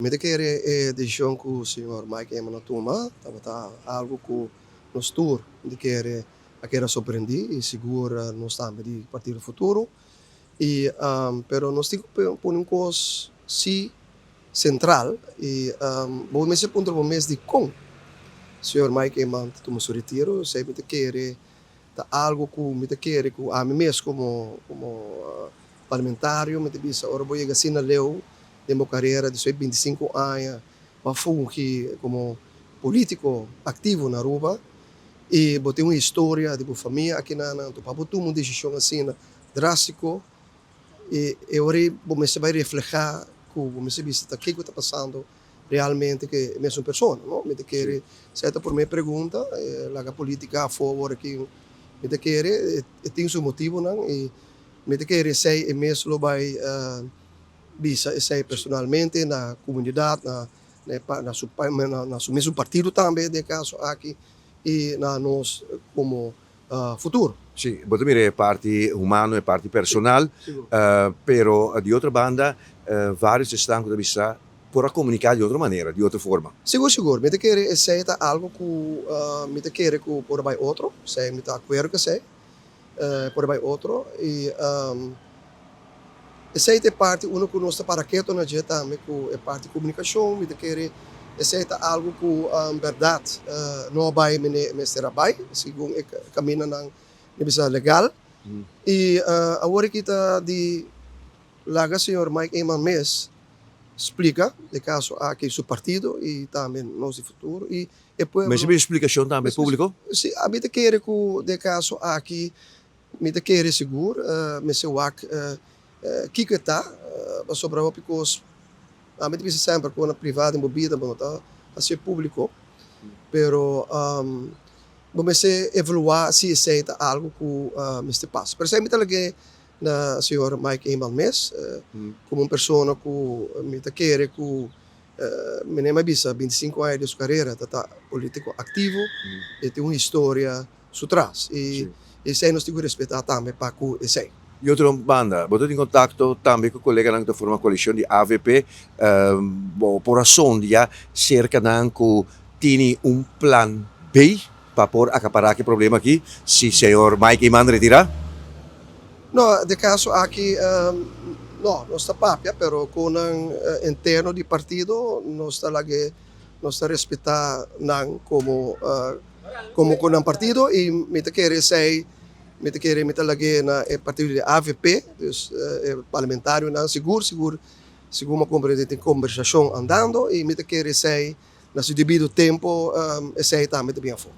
Mi ta kere e decision cu señor Mike Eman a tuma tabata algo cu nos tur di kere a keda sorprendi y sigur nos tambe di Partido Futuro y pero nos tin cu pone un cos si central y bo mester puntra bo mes dicon señor Mike Eman ta tuma su retiro. Esey mi ta kere ta algo cu mi ta kere cu ami mes como parlamentario mi ta bisa ora bo yega asina leu den bo karera di soy 25 aña bo a fungi komo politiko aktivo na Aruba i bo tin un historia di bo famia akinan anto pa bo tuma un desishon asina drastiko i e ora ei bo mester bai refleha ku bo mester bisa ta kiko ta pasando realmente ku e mesun persona no. Mi ta kere esei ta prome pregunta laga politika afo awor aki mi ta kere e tin su motibonan i mi ta kere esei e mes lo bai bisa esei personalmente na comunidad, na na su na su mesun partido tambe den e caso aki y na nos como futuro. Sí, bo ta mira e parti humano, e parti personal, pero di otro banda varios esnan cu ta bisa por a comunica di otro manera, di otro forma. Sigur, sigur. Mi ta kere esei ta algo cu mi ta kere cu por a bay otro, esei mi ta acuerdo cu esei. Por bai otro y esey ta e parti uno cu nos ta para keto na dje tambe cu e parti comunicacion mi ta kere esey ta algo cu berdad no a bai mene mester a bai segun e caminanan mi bisa legal y awor aki ta di laga señor Mike Eman mes splica e caso aki su partido y tambe nos di futuro y e pueblo. Mester bin splicacion tambe publico? Si, ami ta kere cu den e caso aki mi ta kere sigur mester wak kico e ta, pasobra hopi cos ami ta bisa semper cu na priva den bo bida bo no ta haci publico, pero bo mester evalua si esey ta algo cu mester pasa. Pero esey mi ta lag'e na señor Mike Eman mes como un persona cu mi ta kere cu Meneer mi a bisa 25 aña di su carera ta ta politico activo e tin un historia su tras y esey nos tin cu respeta tambe pa cu esey. Di otro banda, bo ta tin contacto tambe cu coleganan cu ta forma coalicion di avp, bo por a sondia cerca nan cu tini un plan B pa por acapará ki problema aki si señor Mike Eman retirá? No, den caso aki no, nos ta papia, pero cu nan interno di partido nos ta lag'e, nos ta respetá nan como como cu nan partido y mi ta kere esey, mi ta kere mi ta lag'e na e partido di avp, dus e parlamentarionan sigur sigur segun mi a comprende tin combersacion andando y mi ta kere esey Na su debido tempo esei tambe ta bin afó.